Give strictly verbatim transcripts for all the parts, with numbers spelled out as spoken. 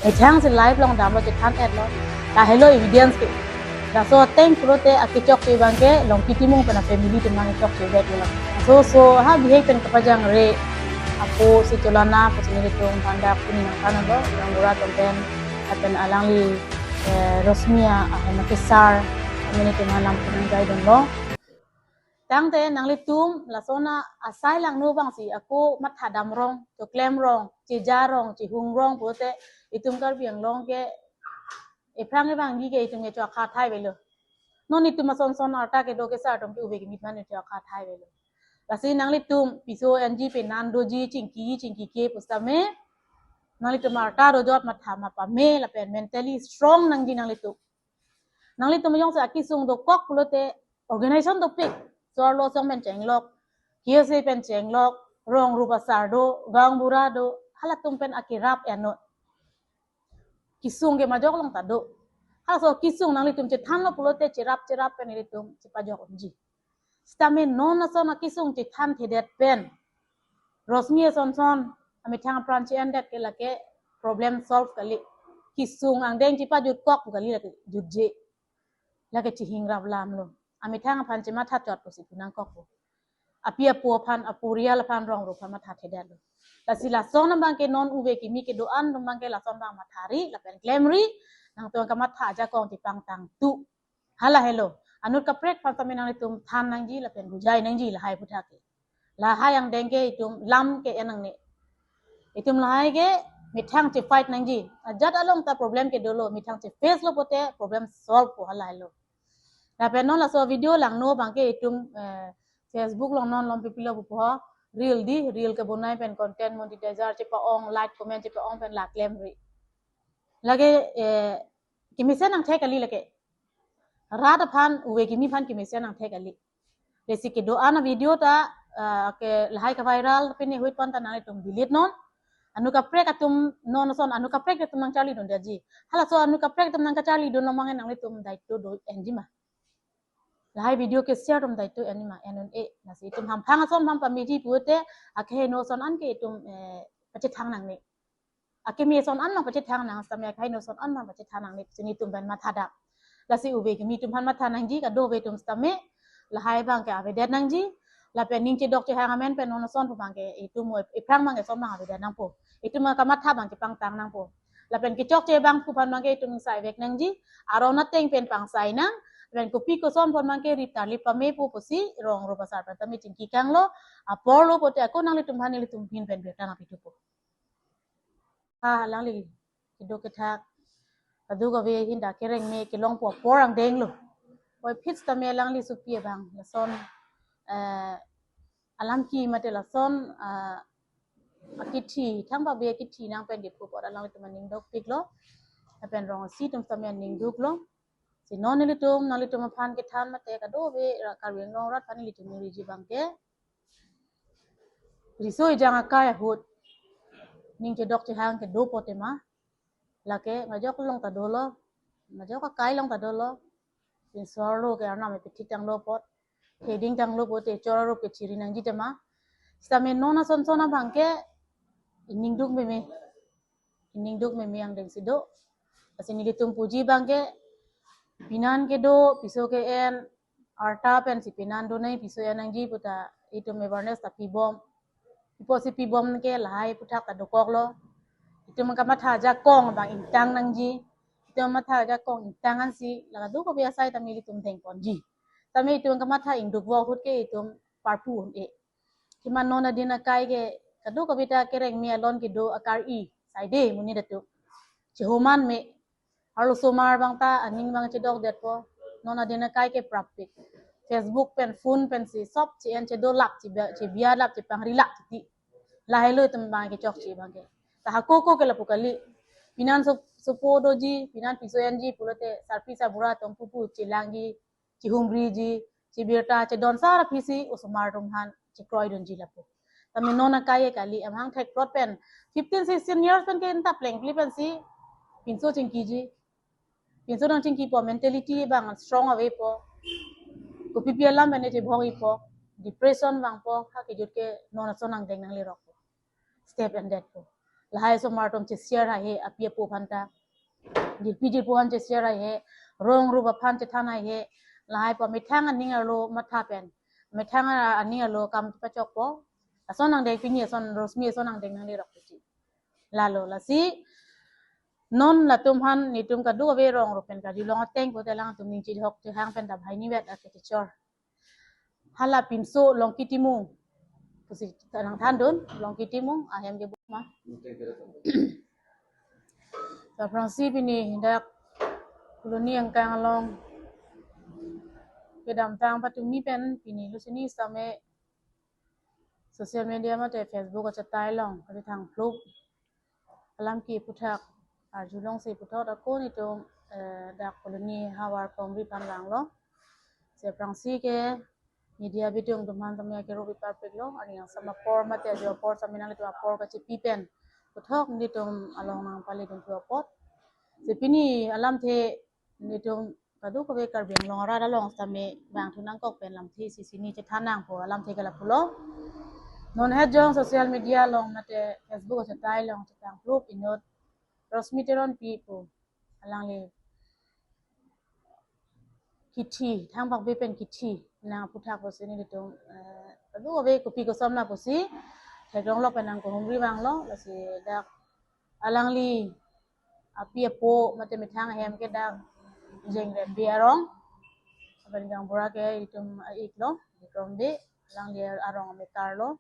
Methang si live along damlo, chethan-etlo. Lahelo evidence ke. Laso ateng pulote akechokche abang ke Longki Timung pen a-family atum nangkechokche abang lo. So, so ha bihek pen kapajangre apo si cholana, pusi nelitum aphan dak pini nangthanlo. Gaonbura atum pen, lapen alangli, eh, Rosmia, ah, Makisar, kami nelitum alam pun nangjaidunlo. Tangte nanglitum lason asai langno abang si ako matha damrong, choklem rong, cheja rong, chehung rong pulote itum Karbi Anglong ke ephrang evangji ke itum ke cho-akha thai avelo. Non itum ason son arta kedo kesar atum ke ove kimi aphan cho-akha thai avelo. Lasi nanglitum piso enji, penan doji, chingki chingkike pusitame nanglitum arta dojot matha ma pame lapen mentally strong nangji nanglitum. Nanglitum jongsi akesung dokok pulote organization dopik, so-arlo asong pen chenglok, K S A pen chenglok, rong rup asar do, gaonbura do, halatum pen akerap ennon. Kesung ke majok along ta do. Halaso kesung nanglitum chethanlo pulote cherap cherap pen ilitum chepajok unji. Sitame non ason akesung chethanthedet pen Rosmia ason son amethang apran che-endet ke lake problem solve kali. Kesung angdeng chepajutkok pu kali, lake jutje. Lake chehingrap lamlo. Amethang aphan chematha chot pusi pu nangkokpo. Api apo aphan, aporial aphan, rong rup aphan mathathedetlo. Lasi lason abang ke non ove kimi kedo-an atum abang ke lason abang mathari lapen klemri, nangtum kamatha ajakong chepangtangtu. Halahelo. Anut kaprek aphan sitame nanglitum than nangji lapen bujai nangji lahai aputhak ke. Lahai angdeng ke itum lam ke en nangne. Itum lahai ke methang che-fight nangji. Ajat along ta problem ke dolo, methang che-face lo pulote problem solve po, halahelo. Lapen non laso video langno abang ke itum, eh, Facebook along non lom pipilo pupo, reel di, reel kebonai pen content monetizer chepa-ong, like, comment chepa-ong pen la klemri. Lake, eh, kemesen angthek kali lake. Rat aphan, ove kimi aphan kemesen angthek kali. Lasi kedo-an avideo ta, ah, ke lahai kaviral pini huit pon ta nanglitum delete non. Anut kaprek atum non ason, anut kaprek atum nangcharlidundetji. Halaso anut kaprek atum nangkacharlidun abang nanglitum daito do-enji ma. Lahai video ke-share atum daito enji ma, en un-e. Lasi itum hamphang ason aphan pameji pulote, akeheno ason an ke itum, eh, pachethang nangne. Akeme ason an nangpachethang nang, sitame akeheno ason an nangpachethang nangne, si nelitum pen matha dam. Lasi ove kimi atum aphan matha nangji, kadokave atum sitame lahai abang ke avedet nangji. Lapen ning chedok chehang amen pen non ason pu abang ke itum ephrang abang ke ason abang avedet nangpo. Itum kamatha abang ke pangtang nangpo. Lapen kechokche abang pu aphan abang ke itum ingsai vek nangji. Aron ateng pen pangsai nang. Lapen kopi koson aphan abang ke rip tarlip pamepo pusi rong rup asar pen tame chingki kanglo. Apor lo pulote ako nanglitum aphan nelitum ahin pen birta nangpithupo. Ah, alangli kedo kethak, kadokave ahin dak kereng me kelongpo apor angdeng lo. Oi phit sitame alangli sopi abang lason, eh, alam ki mate lason, ah, akithi, thang ba be akithi nang pen diphu apot alanglitum aning dukpiklo. Lapen rong isi atum sitame aning duklo. Si non nelitum, nanglitum aphan kethan mate kadokave ra Karbi Anglong arat aphan nelitum niriji abang ke, riso ejang akai ahut ning chedok chehang kedo pulote ma, lake majok along ta dolo, majok akai along ta dolo. Pinso-arlo ke arnam epithik tanglo apot, theding tanglo pulote chor arup ke chiri nangji tema. Sitame non ason son abang ke ining duk meme, ining duk meme angdeng si do. Lasi nelitum puji abang ke, penan kedo, piso ke-en, arta pensi penan donai, piso en nangji puta itum awareness ta pibom. Ipo si pibom ke lahai aputhak ta dokoklo. Itum kamatha ajakong abang ingtang nangji. Itum matha ajakong ingtang ansi la kadokave asai tame ilitum dengponji. Tame itum kamatha ingduk vo ahut ke itum parpu un-e. Kima non adin akai ke kadokave ta kereng me alon kedo akar-i saide monit atum. Chehoman me, arlosomar abang ta aning abang chedokdetpo. Non adin akai ke prapik. Facebook pen, phone pensi sop che-en chedolap, chebia, chebia lap, chepangri lap titi. Lahelo itum abang kechokche abang ke. Ta hako ako ke lapu kali. Penan so, sopo doji, penan piso enji pulote sarpi sarbura atum pupu chelangji, chehumriji, chebirta, chedon sar aphisi osomar atum aphan chekroidunji lapu. Tame non akai kali, amahang thekplot pen fifteen sixteen years pen ke anta plengpli pensi pinso chingkiji. Pinso nangchingkipo, mentality abang strong avepo. Kopipi alam pen chebhong-ipo. Depression vangpo, ha kejut ke non ason angdeng nanglerokpo. Step endetpo. Lahai osomar atum che-share haihe, api apo aphan ta. Jirpi jirpo aphan che-share haihe, rong rup aphan chethan haihe, lahai pu methang aning arlo matha pen, methang aning arlo kam pachokpo. Ason angdeng pini, ason Rosmi ason angdeng nanglerok pusi. Lalo, lasi non latum aphan nelitum kadokave rong rup pen karjulong ateng pute alangtum ning chihok chihang pen ta banghini vet ake kechor. Hala pinso Longki Timung pusi nangthandun, Longki Timung ahem ke buma. Aphrangsi pini dak Phuloni angkang along kedamtang patumi pen pini lusini sitame social media mate Facebook achetai along kali thang phlup alam kipu thak arjulongsi puthot ako nelitum, eh, dak Phuloni havar Komri aphan langlo. Si aphrangsi ke media bidung atum aphan tame ake rupi papik lo, arni angsam apor mate ajo apor sitame nanglitum apor kachipi pen puthot nelitum along nangpali dun tu apot. Si pini alamthe nelitum kadokave Karbi Anglong arat along sitame bang thu nangkok pen lamthe isi sini chethan nangpo alamthe ke lapulo. Non het jong social media along mate Facebook achetai along chethan phlup inut Rosmi Teronpi pu alangli kithi, thang pakbe pen kithi nangpu thak pusi nelitum, eh, kadokave kopi koson na pusi theklonglo pen nangkehumri vanglo, lasi dak alangli api apo mate methang ahem ke dak Jengrenbi arong, lapen gaonbura ke itum a-iklo, Bikrom Bey, alangli arong amekar lo.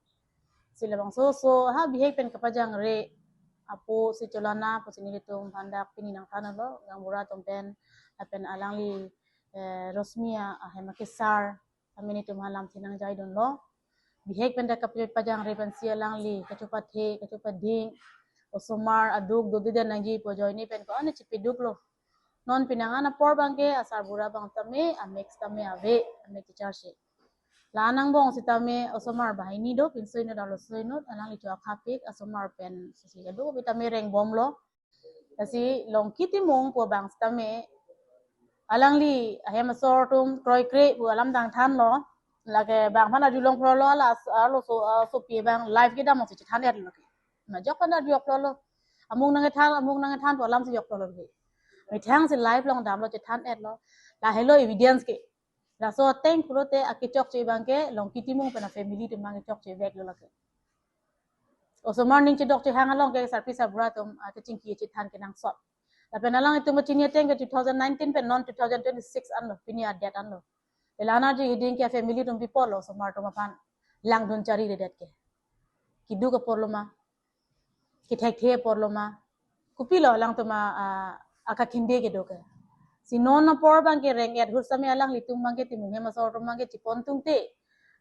Si labangso oso ha bihek pen kapajangre apo si cholana pusi nelitum aphan dak pini nangthanlo, gaonbura atum pen lapen alangli, eh, Rosmi ahem akesar sitame nelitum aphan lamthe nangjai dunlo. Bihek pen dak kapajangre pensi alangli kachopathe kachopading, osomar aduk dodi dan nangji pu ajoine pen ko-an chipiduklo. Non penang an apor abangke asarbura abang tame amek tame ave, amek kecharsi. La angbong sitame osomar banghini do, pinso inut arloso inut, alangli cho akhapik, osomar pen sisi kadokave tame rengbomlo. Lasi Longki Timung pu abang sitame alangli ahem asor atum kroikre pu alam dang thanlo. Lake bang aphan arjulong phrolo, la as-, arloso, ah, sopi abang live kedam si chethan-etlo ke. Majok aphan arjulong phrolo. Amung nangkethan, amung nangkethan pu alam si jok phrolo ke. Methang si live along damlo chethan-etlo. Lahelo evidence ke. Laso ateng pulote akechokche abangke Longki Timung pen afamily atum abang kechokche veklo lake. Osomar ning chedok chehang along ke sarpi sarbura atum, ah, kechingki chethan kenangsot. Lapen alanglitum kachini ateng ke two thousand nineteen pen non two thousand twenty-six anlo, pini adet anlo. Ela anarji hiding ke family atum pi apotlo osomar atum aphan langdun chariredet ke. Keduk apotlo ma, kethekthe apotlo ma, kopilo alangtum a, a, akakhinde kedo ke. Si non apor abangke reng-et ahut sitame alanglitum abangke Timung hem asor atum abangke chipon tungte,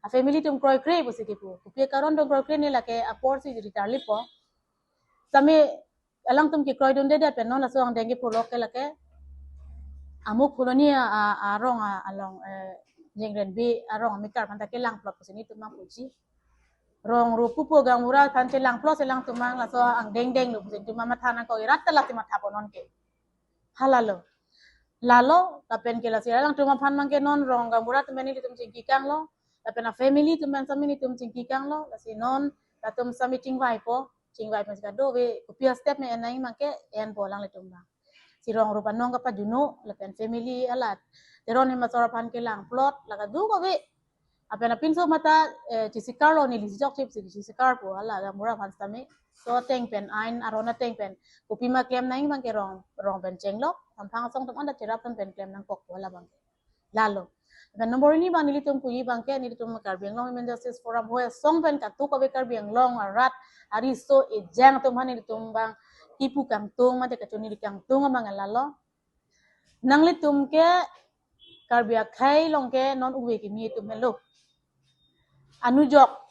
afamily atum kroikre pusi kipu. Kopi akaron atum kroikre ne lake apor si jiri tarlipo. Sitame alangtum kekroidundedet pen non laso angdeng kepulok ke lake amuk Phuloni a, a, arong a, along, eh, Jengrenbi arong amekar aphan ta kelangplot pusi nelitum abang puji. Rong rup pupo gaonbura aphan chelangplot si alangtum abang laso angdeng denglo pusi nelitum abang matha nangkok, irat ta lasi mathapo non ke. Halalo. Lalo, lapen ke lasi alangtum aphan abangke non rong gaonbura atum pen nelitum chingki kanglo, lapen afamily atum pen sitame nelitum chingki kanglo, lasi non latum sitame chingvaipo, chingvai pen si kadokave kopi astep me en nangji abangke enpo alanglitum abang. Si rong rup anong kapajuno, lapen family alat Teron hem asor aphan kelangplot, la kadokave. Lapen apinso mata, eh, chisikarlo, neli si chokche pusi chisikarpo, hala gaonbura aphan sitame. So ateng pen, ain aron ateng pen kopima klem nangji abangke rong, rong pen chenglok, samphang asong atum anta cherap pen klem nangkokpo hala abangke. Lalo. Lapen number hini abang nelitum puji abangke, nelitum Karbi Anglong Women Justice Forum hoi asong pen kadokave Karbi Anglong arat ariso ejang atum aphan nelitum abang kipu kangtung mate kachoniri kangtung abang lalo. Nanglitum ke Karbi akhei along ke non uve kimi atum helo. Anujok